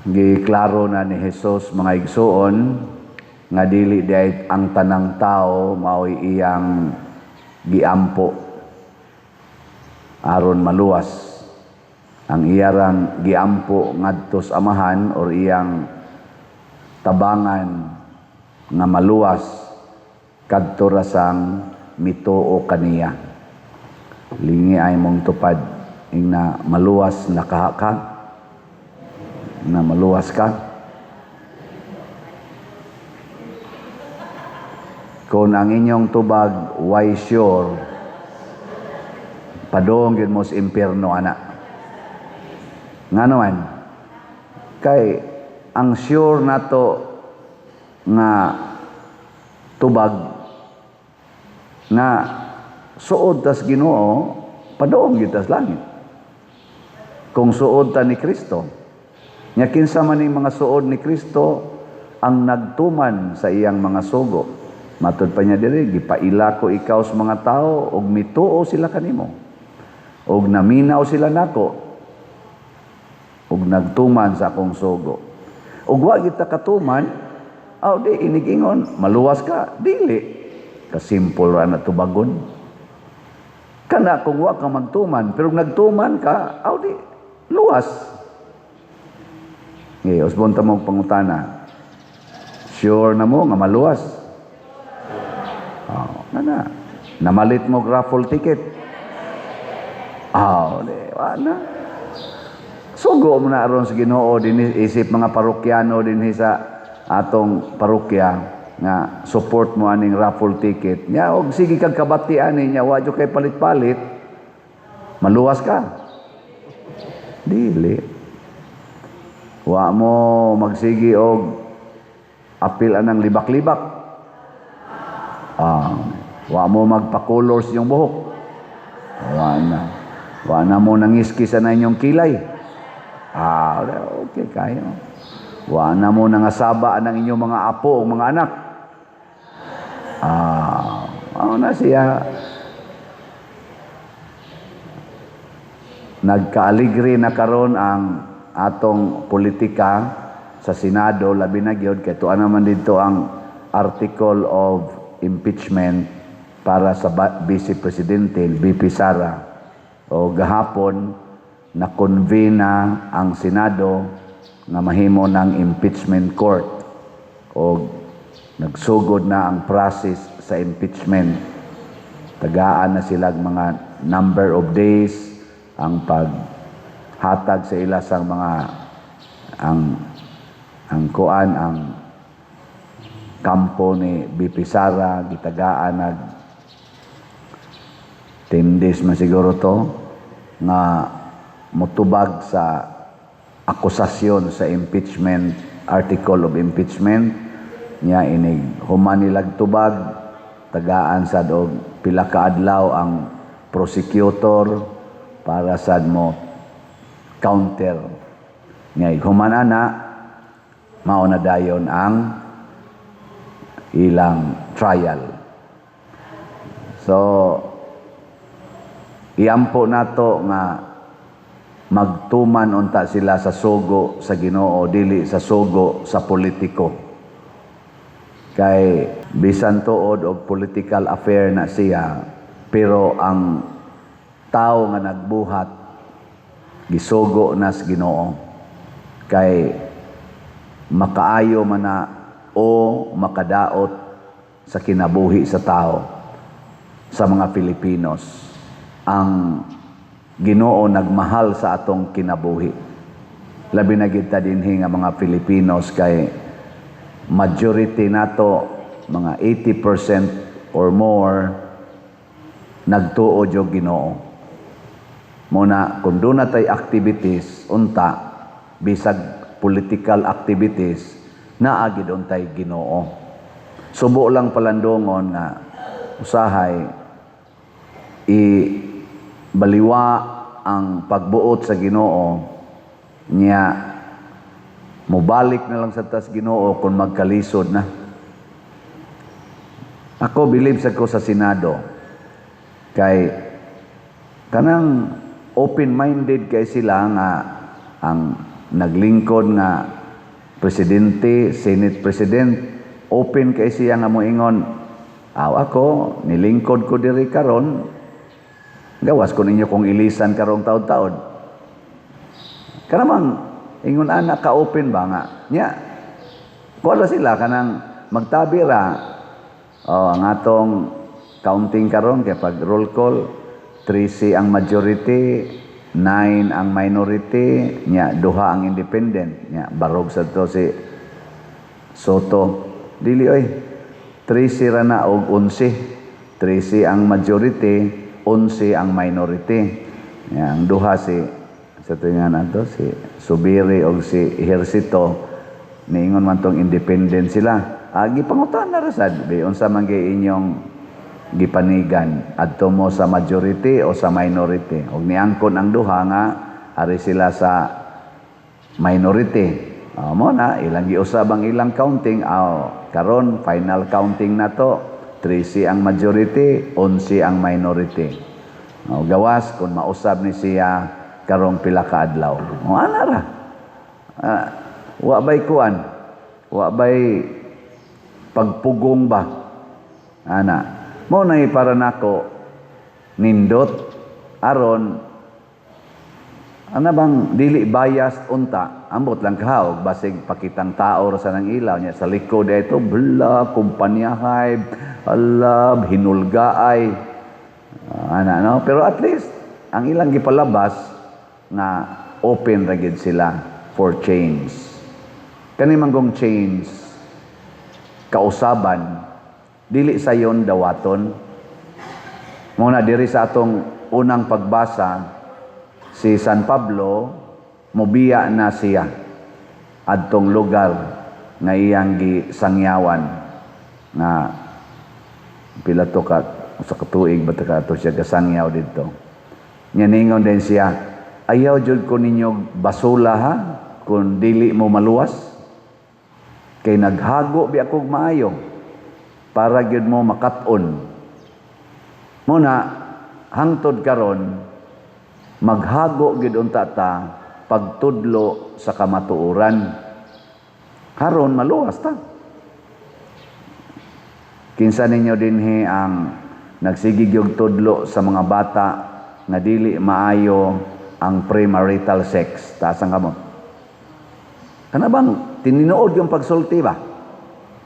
Giklaro na ni Jesus, mga igsuon, nga dili diay ang tanang tao mao'y iyang giampo aron maluwas. Ang iyarang giampo ngadto sa Amahan or iyang tabangan nga maluwas, kadto ra sang mituo kaniya. Lingi ay mong tupad, ingna, "Maluwas na ka ka?" Na maluwas ka? Kung ang inyong tubag why sure, padung gyud mo sa impierno ana. Ngano man? Kay ang sure nato nga tubag nga suod tas Ginoo, padung gyud tas langit. Kung suod ta ni Kristo, nya kinsa man ning mga suod ni Kristo? Ang nagtuman sa iyang mga sugo. Matud pa niya diri, "Gipaila ko ikaw sa mga tao ug mituo sila kanimo. Ug naminaw sila nako ug nagtuman sa akong sugo." Ug wa kita katuman, aw di inigingon, maluwas ka, dili. Kasimple ra na tubagon. Kana kung wa ka magtuman, pero nagtuman ka, aw di luwas. Ngay, usbon ta mong pangutana. Sure na mo nga maluwas? Oh, na na. Namalit mo raffle ticket? Oh, di, wa na. Sugo mo na aron sa Ginoo din, isip mga parokyano dinhi sa atong parokya nga support mo aning raffle ticket. Nya og sige kag kabati ani nya, wa jud kay palit-palit. Maluwas ka? Dili. Wa mo magsigi og apil anang libak-libak. Ah, wa mo magpa-color sa inyong buhok. Wa na. Wa na mo nangiski sa na inyong kilay. Ah, okay kayo. Wa na mo nangasaba ang inyong mga apo o mga anak. Ah, mao na siya. Nagkaaligre na karon ang atong politika sa Senado, labi na gyud kay tuan naman dito ang article of impeachment para sa Vice Presidente VP Sara. O gahapon na convene na ang Senado nga mahimo ng impeachment court o nagsugod na ang process sa impeachment. Tagaan na sila mga number of days ang paghatag sa ila sang mga ang kuan, ang kampo ni VP Sara, gitagaan nag 10 days man siguro to nga motubag sa akusasyon sa impeachment, article of impeachment niya. Inig human nilag tubag, tagaan sad og pila ka adlaw ang prosecutor para sad mo counter niya. Human ana, mao na dayon ang ilang trial. So iampo nato nga magtuman unta sila sa sugo sa Ginoo, dili sa sugo sa politiko, kay bisan tuod og political affair na siya, pero ang tao nga nagbuhat, gisugo na sa Ginoo, kay makaayo man na o makadaot sa kinabuhi sa tao, sa mga Filipinos. Ang Ginoo nagmahal sa atong kinabuhi, labi na gid ta dinhi nga mga Filipinos, kay majority nato, mga 80% or more, nagtuo og Ginoo. Muna kung doon na tay activities unta, bisag political activities, naa gid untay Ginoo. Subo lang palandongon nga usahay i baliwa ang pagbuot sa Ginoo niya, mobalik na lang sa tas Ginoo kung magkalisod na. Ako, believe sa ko sa Senado kay kanang open-minded kay sila nga ang naglingkod nga presidente, Senate President, open kay siya nga moingon, "Aw, ako nilingkod ko diri karon, gawas ko ninyo kung ilisan karong taod-taod." Kanamang ingon ana ka open ba nga nya kuha sila kanang magtabi ra. Oh, ang atong counting karon kay pag roll call, 13 ang majority, 9 ang minority, nya duha ang independent, nya barog sa to si Sotto. Dili oy. 13 ra na og 11. 13 ang majority, 11 ang minority. Nya ang duha, si sa to nga nato si Zubiri og si Ejercito, niingon man tong independent sila. Ah, gipangutan na ra sad, "Be, unsa man gyud inyong gipanigan, adto mo sa majority o sa minority?" Og niangkon ang duha nga ari sila sa minority. Oh, mo na ilang giusab ang ilang counting. Oh, karon final counting na to, 13 ang majority, 11 ang minority. Oh, gawas kung mausab ni siya karong pila ka adlaw. Oh, ana ra. Ah, wa bay kuan, wa bay pagpugong ba ana. Mo na para nako nindot aron ana bang dili biased unta. Ambot lang kahaog, basig pakitang tao ra sa nang ilaw niya, sa likod ito bla kumpanyahay alab hinulgaay. Ah, ana no, pero at least ang ilang gipalabas nga open ra gid sila for change. Kani manggong change, kausaban, dili sayon dawaton. Mo na diri sa atong unang pagbasa, si San Pablo mobiya na siya adtong lugar nga iyang gisangyawan nga pila to ka sa katuig ba ta ka to siya gasangyaw didto. Nya ningon din siya, "Ayaw jud ko ninyo basula ha kung dili mo maluwas, kay naghago bi akog maayo para gyud mo makat-on." Muna hangtod karon maghago gid unta ta pagtudlo sa kamatuoran haron maluwas ta. Kinsa ninyo dinhi ang nagsigig yung tudlo sa mga bata nga dili maayo ang premarital sex? Taas ang kamot. Kana bang tininood yung pagsulti ba?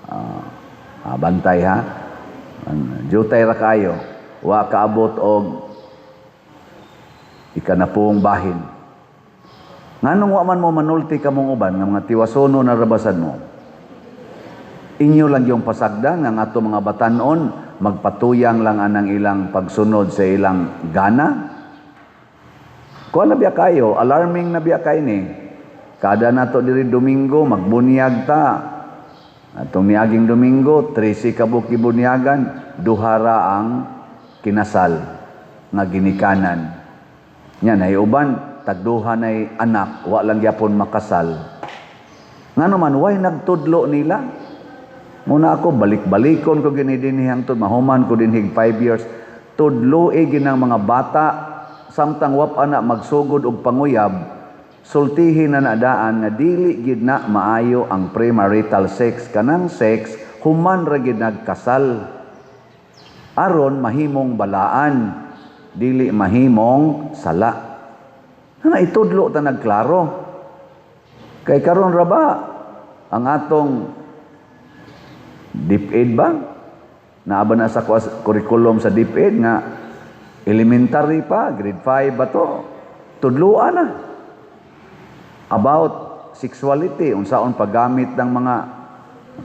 Ah, ah, bantay ha. Jutay ra kayo. Wa kaabot og ikanapung bahin. Nganong wa man mo manulti kamong uban nga mga tiwasono na rabasan mo? Inyo lang yung pasagdan nga ato mga batanon magpatuyang lang anang ilang pagsunod sa ilang gana. Kuha na biya kayo, alarming na biya kayo ni. Kada nato diri Domingo, magbunyag ta. Atong niaging Domingo, 13 ka buok gibunyagan, duhara ang kinasal nga ginikanan. Nya nay uban tagduha nay anak, wa lang gyapon makasal. Ngano man way nagtudlo nila? Muna ako balik-balikon ko gini dinhi hangtod mahuman ko dinhi 5 years. Tudloi ginang mga bata samtang wa pa na magsugod og panguyab, sultihin na nadaan nga dili gid na maayo ang premarital sex, kanang sex human ra gid nagkasal, aron mahimong balaan, dili mahimong sala. Na itudlo ta nagklaro. Kay karon ra ba ang atong DepEd ba? Naa ba na sa curriculum sa DepEd nga elementary pa, grade 5 ba to? Tudluan na about sexuality, unsaon paggamit ng mga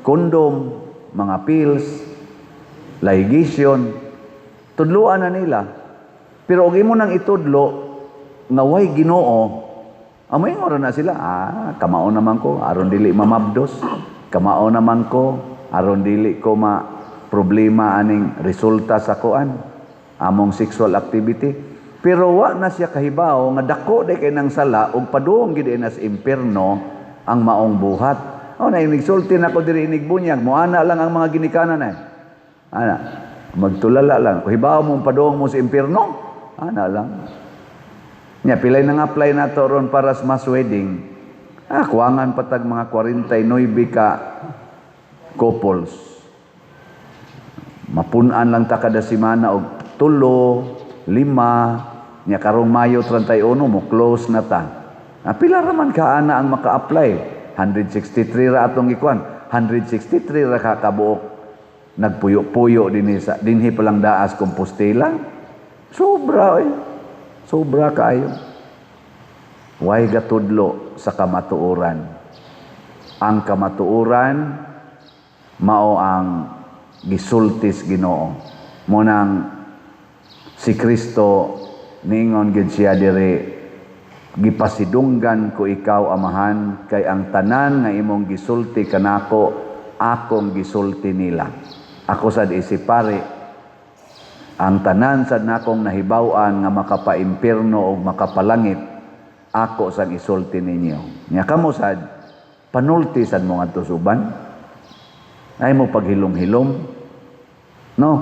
kondom, mga pills, ligation. Tudluan na nila. Pero og imo nang itudlo nga way Ginoo, amoy ra na sila, "Ah, kamao naman ko, aron dili mamabdos. Kamao naman ko, aron dili ko ma problema aning resulta sa kuan, among sexual activity." Pero wa na siya kahibaw nga dako day kay nang sala ug padung gid na sa impierno ang maong buhat. Oh, na inigsulti na ko diri inigbunyag, moana lang ang mga ginikanan ay. Ana, magtulala lang. Kung hibaw mo padung mo sa impierno, ana lang. Nya pilay nang apply nato ron para sa mass wedding. Ah, kuwangan patag mga 49 ka couples. Mapunan lang ta kada semana og tulo, lima, nya karong Mayo 31 mo close na ta. Ah, pila ra man ka ana ang maka-apply? 163 ra atong gikuan. 163 ra ka kabuok nagpuyo-puyo dinhi sa dinhi pa lang daas Compostela. Sobra eh. Sobra kaayo. Way gatudlo sa kamatuoran. Ang kamatuoran mao ang gisultis Ginoo. Mao nang si Kristo ningon gid siya diri, "Gipasidunggan ko ikaw, Amahan, kay ang tanan nga imong gisulti kanako, akong gisulti nila." Ako sad isip pari, ang tanan sad nakong nahibaw-an nga makapaimpierno o makapalangit, ako sang isulti ninyo. Nya kamo sad, panulti sad mo ngadto sa uban. Ay mo paghilom-hilom. No?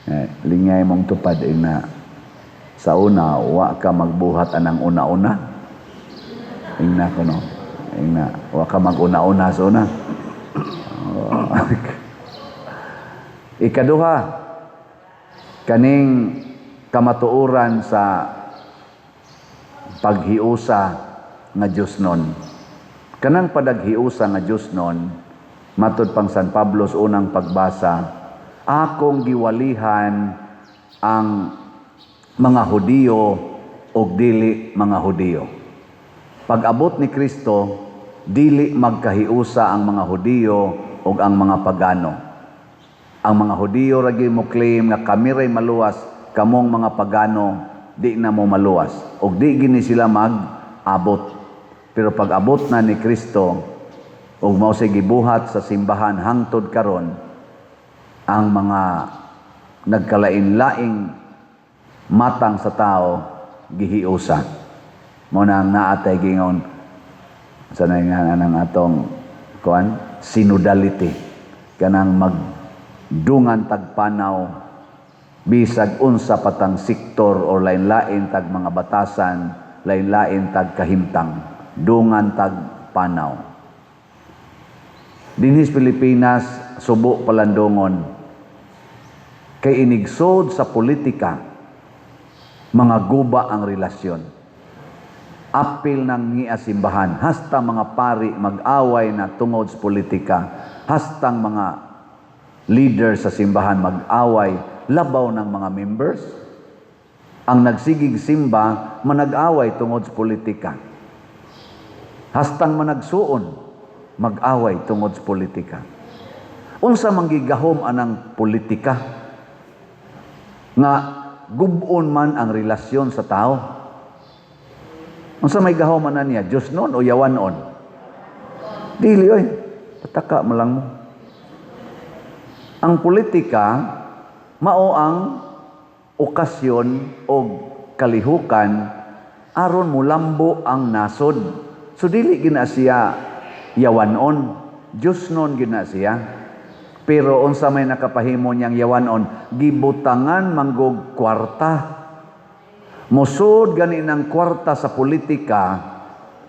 Eh, lingay mong tupad ina. Sa una, wa ka magbuhat anang una-una. Ingna ko, no. Ingna, wa ka mag-una-una sa una. Oh. Ikaduha, kaning kamatuoran sa paghiusa nga Diyos nun. Kanang padaghiusa nga Diyos nun, matud pang San Pablo sa unang pagbasa, akong giwalihan ang mga Hudiyo og dili mga Hudiyo. Pag-abot ni Kristo, dili magkahiusa ang mga Hudiyo og ang mga pagano. Ang mga Hudiyo ragi mo claim nga kami ray maluwas, kamong mga pagano di na mo maluwas. Og di gini sila mag-abot. Pero pag abot na ni Kristo ug mao say gibuhat sa simbahan hangtod karon, ang mga nagkalain-laing matang sa tao gihiusa. Mao na ang naatay gingon sa nga nang atong kuan, synodality, kanang magdungan tagpanaw bisag unsa patang sektor or lain-lain tag mga batasan, lain-lain tag kahimtang, dungan tag panaw. Dinhis Pilipinas, subo palandongon kay inigsod sa politika, mga guba ang relasyon. Apil ng ngia simbahan, hasta mga pari mag-away na tungod sa politika, hastang mga leader sa simbahan mag-away, labaw ng mga members. Ang nagsigig simba, manag-away tungod sa politika. Hastang managsuon, mag-away tungod sa politika. Unsa man gigahom anang politika nga gubon man ang relasyon sa tao? Unsa may gahom ana niya? Diyos nun o yawanon? Dili oy. Pataka mo lang mo. Ang politika mao ang okasyon o kalihukan aron mulambo ang nasod. So dili gina siya yawanon. Diyos nun gina siya. Pero unsa may nakapahimo niyang yawanon, gibutangan manggog kwarta. Musod gani ng kwarta sa politika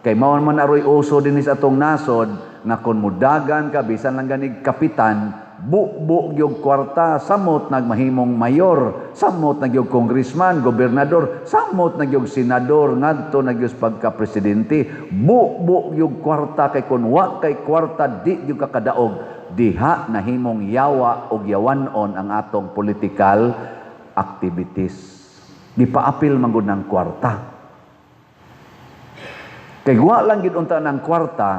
kay mao man aroy uso dinhi sa atong nasod nga kon mudagan ka bisan lang ganig kapitan, bubo gyud kwarta, samot nagmahimong mayor, samot na gyud congressman, gobernador, samot na gyud senador, ngadto na gyud pagka presidente, bubo gyud kwarta kay kon wa kay kwarta di gyud ka kadaog. Diha nahimong yawa og yawanon ang atong political activities. Gipaapil man gud ng kwarta. Kay wa lang gid unta ng kwarta,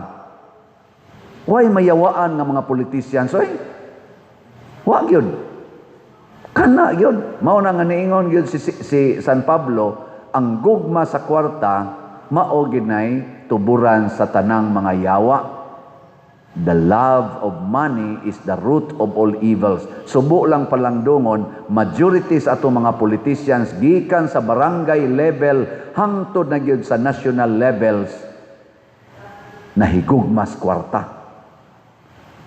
way mayawaan nga mga politicians oy. Wa gyud. Kana gyud. Mao na nga niingon gyud si San Pablo, ang gugma sa kwarta mao ginay tuburan sa tanang mga yawa. The love of money is the root of all evils. Subo lang palang dungon, majority sa atong mga politicians gikan sa barangay level hangtod na gyud sa national levels nahigugmas kwarta.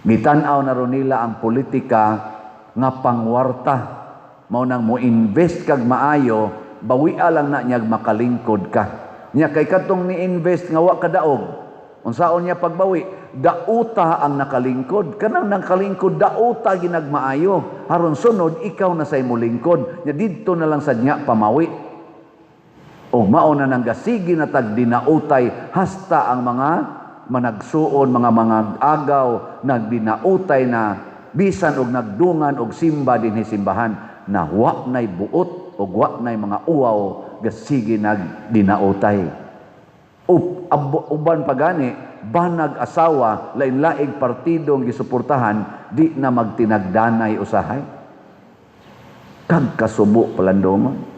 Gitan-aw na ron nila ang politika nga pangwarta. Mao nang mo-invest kag maayo, Bawia lang na niya makalingkod ka. Nya kay katong ni-invest nga wa kadaog, unsaon niya pagbawi? Dauta ang nakalingkod. Kanang nakalingkod, dauta ginagmaayo. Aron sunod, ikaw na say molingkod. Nya didto na lang sa niya pamawi. Og mao na nang gasigi na tag dinautay hasta ang mga managsuon, mga agaw, nagdinautay na bisan og nagdungan og simba dinhi simbahan na wa nay buot og wa nay mga uwaw, gasigi nagdinautay. Uban pagani banag asawa, lain-laing partido ang gisuportahan, di na magtinagdanay usahay. Kag kasubo palandongon.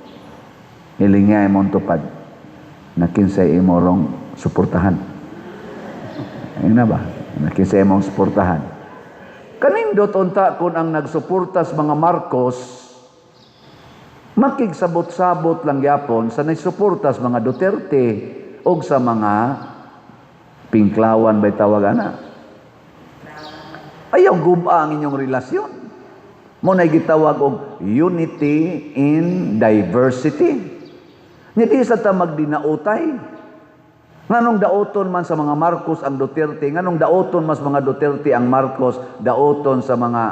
Hilingay mong tupad na kinsay imorong suportahan. Ayun na ba? Na kinsay imong suportahan. Kanindot unta kung ang nagsuporta sa mga Marcos makigsabot-sabot lang gyapon sa nagsuporta sa mga Duterte o sa mga Pinklawan bay tawag ana. Ayaw guba ang inyong relasyon. Mao na gitawag og unity in diversity. Nya di sa ta magdinautay. Nganong daoton man sa mga Marcos ang Duterte, nganong daoton mas mga Duterte ang Marcos, daoton sa mga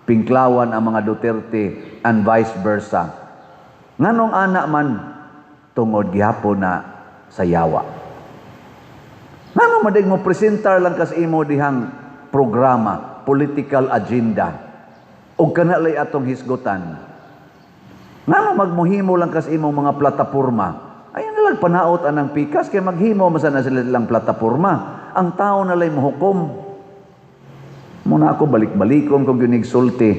Pinklawan ang mga Duterte and vice versa? Nganong ana man? Tungod gihapon na sa yawa. Ngano madig mo presentar lang kas imo dihang programa, political agenda? Og kana lay atong hisgutan. Ngano magmuhimo lang kas imong mga plataporma? Ay na lang panaot anang pikas kay maghimo man na sila lang plataporma. Ang tao na lay mohukom. Muna ako balik-balikon kung sulti.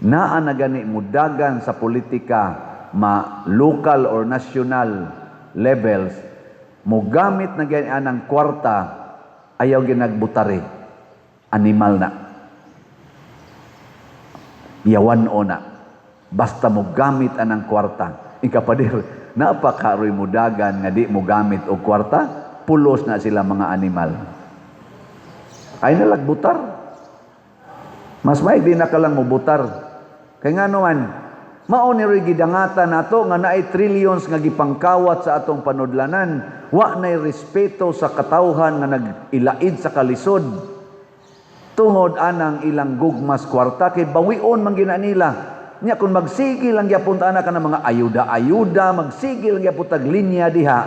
Naa na gani mudagan sa politika, ma local or national levels, mogamit na gani anang kwarta, ayaw ginagbutari. Animal na. Yawan o na. Basta mo gamit anang kwarta. Ikapadir, napakaroy mudagan nga di mo gamit og kwarta, pulos na sila mga animal. Ay nalagbutar. Mas may di na ka lang mubutar. Kay nga naman, mao ni ro'y gidangatan nato nga naay trillions nga gipangkawat sa atong panudlanan, wa nay respeto sa katawhan nga nag-ilaid sa kalisod. Tungod anang ilang gugmas kwarta kay bawion man gina nila. Nya kung magsige lang gyapon ta ana ka ng mga ayuda-ayuda, magsige lang gyapon tag linya diha.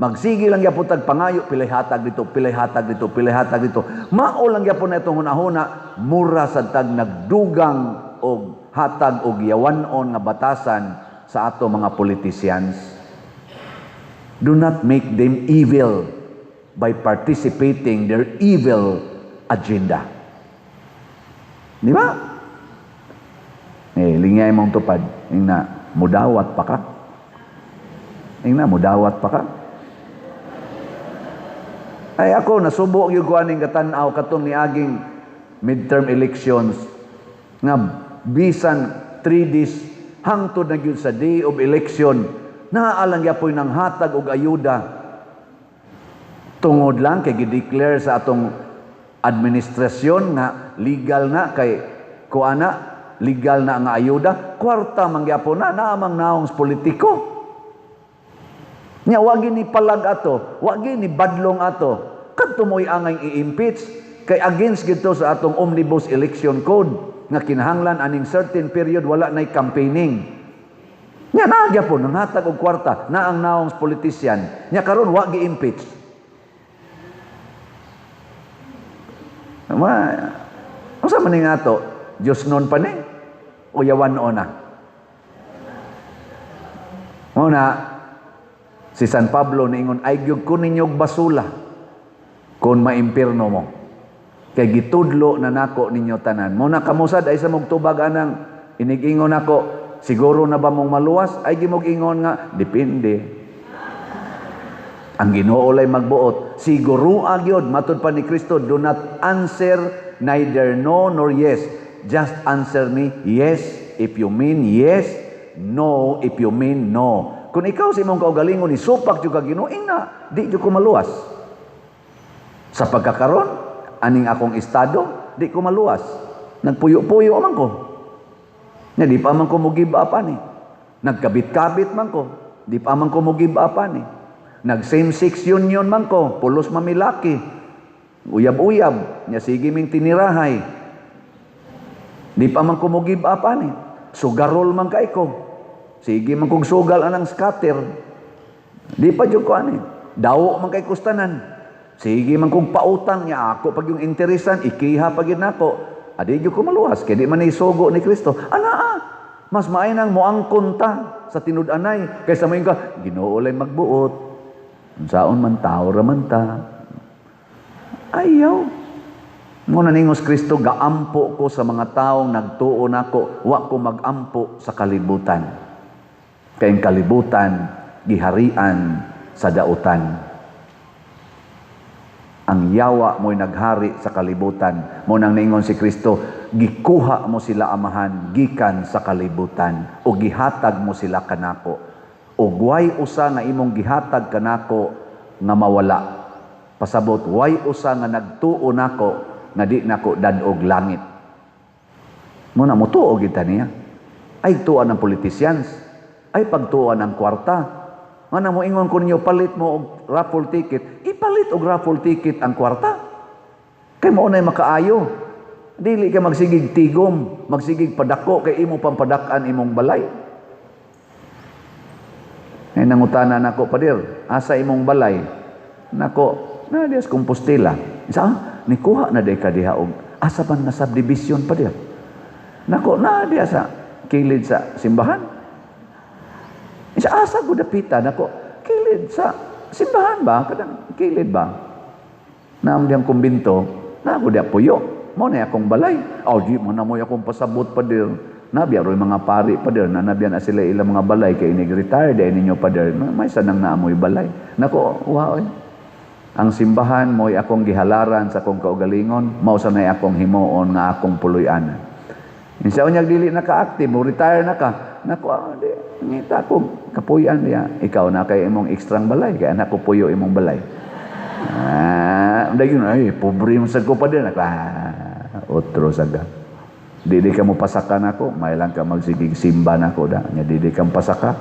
Magsige lang gyapon tag pangayo, pilay hatag dito, pilay hatag dito, pilay hatag dito. Mao lang gyapon na itong hunahuna, mura sad tag nagdugang og hatag og yawan-on nga batasan sa ato mga politicians. Do not make them evil by participating their evil agenda. Di ba? Eh, lingay mong tupad. Ingna, mudawat pa ka. Ingna, mudawat pa ka. Ay ako, nasubo gyud ko aning katanaw katong niaging midterm elections nga bisan 3 days hangtod na gyud sa day of election, naa lang gyapoy nang hatag og ayuda tungod lang kay gi-declare sa atong administrasyon nga legal na kay kuana, legal na nga ayuda. Kwarta man gyapon na, naamang naong sa politiko. Nya wagi ni palag ato, wagi ni badlong ato. Kadto mo'y angay i-impeach kay against gito sa atong Omnibus Election Code nga kinahanglan aning certain period wala nay campaigning. Nya naa gyapon nanghatag og kwarta na ang naong sa politician. Nya karon wa gi-impeach. Ma, unsa man ni nga ato? Diyos nun pa ni o yawan o na? Muna, si San Pablo niingon, "Ay gyud ko ninyog basula kung maimpirno mo. Kay gitudlo na nako ninyo tanan." Muna kamusad ay sa mugtubag anang inigingon nako, "Siguro na ba mong maluwas?" Ay gimog ingon nga, "Depende. Ang Ginoo lay magbuot." Siguro gyud matud pa ni Kristo, "Do not answer neither no nor yes. Just answer me yes if you mean yes, no if you mean no." Kung ikaw sa imong kaugalingon ni supak jud ka Ginoo, ingna, "Di jud ko maluwas. Sa pagkakaron, aning akong estado, di ko maluwas. Nagpuyo-puyo man ko. Nya di pa man ko mo give up ani." Nagkabit-kabit man ko. Di pa man ko mo give up ani. Nag same-sex union man ko, pulos mamilaki. Uyab-uyab, nya sige ming tinirahay. Di pa man ko mo give up ani. Sugarol man kay ko. Sige man kog sugal anang scatter. Di pa jud ko ani. Dawo man kay kustanan. Sige man kog pautang niya ako pag yung interesan, ikiha pag yun nako. Adi jud ko maluwas kay di man isugo ni Kristo. Ana ah, mas maay nang moangkon ta sa tinud-anay kaysa moingon ka, Ginoo lay magbuot. Unsaon man, tao ra man ta. Ayaw. Mo na ningos Kristo, gaampo ko sa mga taong nagtuo nako, wa ko magampo sa kalibutan. Kay ang kalibutan giharian sa dautan. Ang yawa mo'y naghari sa kalibutan. Mo nang ningon si Kristo, gikuha mo sila, Amahan, gikan sa kalibutan o gihatag mo sila kanako. O way usa nga imong gihatag kanako nga mawala. Pasabot, way usa nga nagtuo nako nga di nako dad-og langit. Mo na motuo gid ta niya. Ay tuan ng politicians, ay pagtuan ng kwarta. Nga na mo ingon ko ninyo, palit mo og raffle ticket, ipalit og raffle ticket ang kwarta. Kay mao nay makaayo. Dili ka magsigig tigom, magsigig padako kay imo pampadak-an imong balay. Ay nangutana nako, "Pader, asa imong balay?" Nako, na diya sa Compostela. Isa, ah, nikuha na day ka diha og asa man na subdivision, pader? Nako, na diya sa kilid sa simbahan. Isa, asa ko dapita? Nako, kilid sa simbahan ba? Kadang kilid ba? Naam diyang kumbinto, na ako diya puyo. Mo na akong balay. Oh, di mo na mo akong pasabot, pader. Nabiya ro'y mga pari, pader, na nabiya na sila ilang mga balay kay inig-retire dahil ninyo, pader. May sanang naamoy balay. Nako, wow eh. Ang simbahan mo'y akong gihalaran sa akong kaugalingon, mao sanay akong himuon nga akong puloy-anan. Insa unyag dili na ka-active, mo retire na ka. Nako, ah, di, ngita ko kapuyan diya. Ikaw na kay imong ekstrang balay, kay anak ko puyo imong balay. Ah, dayon ay pobre mo sad ko, pader. Nako, ah, otro saga. Dili ka mo pasaka nako, may lang ka magsigig simba nako da. Nya dili ka pasaka.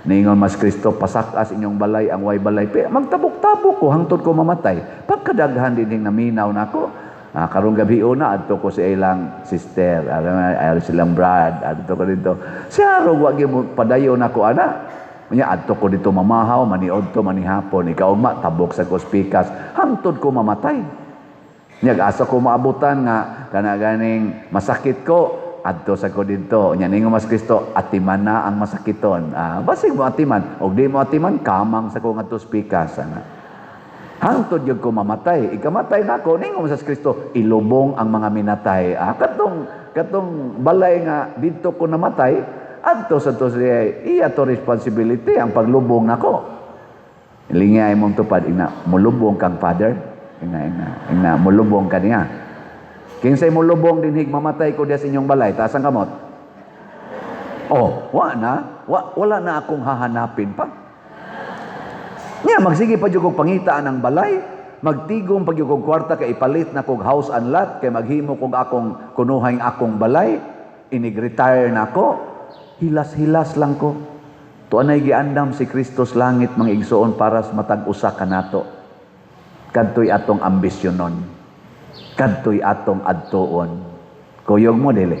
Ningon mas Kristo, pasakas inyong balay ang way balay. Pero magtabok-tabok ko hangtod ko mamatay. Pagkadaghan din naminaw nako. Ah, karong gabi una adto ko sa ilang sister, ay silang brad, adto ko dito. Siya ro wa gyud mo padayon nako ana. Nya adto ko dito mamahaw, maniod to manihapon, ikaw ma tabok sa kospikas hangtod ko mamatay. Nya asa ko maabutan nga kana ganing masakit ko, adto sa ko dito. Nya ningon mas Kristo, atiman na ang masakiton. Ah, basig mo atiman, og di mo atiman, kamang sa ko ngadto spikas ana. Hangtod gyud ko mamatay. Ikamatay nako, ningon sa Kristo, ilubong ang mga minatay. Ah, katong katong balay nga didto ko namatay, adto sa to siya, iya to responsibility ang paglubong nako. Lingay imong tupad, ina, mulubong kang father. Ina, ina, ina, mulubong ka niya. Kinsay mulubong dinhig mamatay ko diya sa inyong balay, taas ang kamot. Oh, wa na. Wa, wala na akong hahanapin pa. Nya magsige pa jud kog pangitaan ang balay, magtigom pa jud kog kwarta kay ipalit na kog house and lot kay maghimo kog akong kunuhay akong balay, inig-retire na ako, hilas-hilas lang ko. Tuanay giandam si Kristo sa langit, mga igsoon, para sa matag usa kanato. Kadtoy atong ambisyonon. Kadtoy atong adtuon. Kuyog mo dili.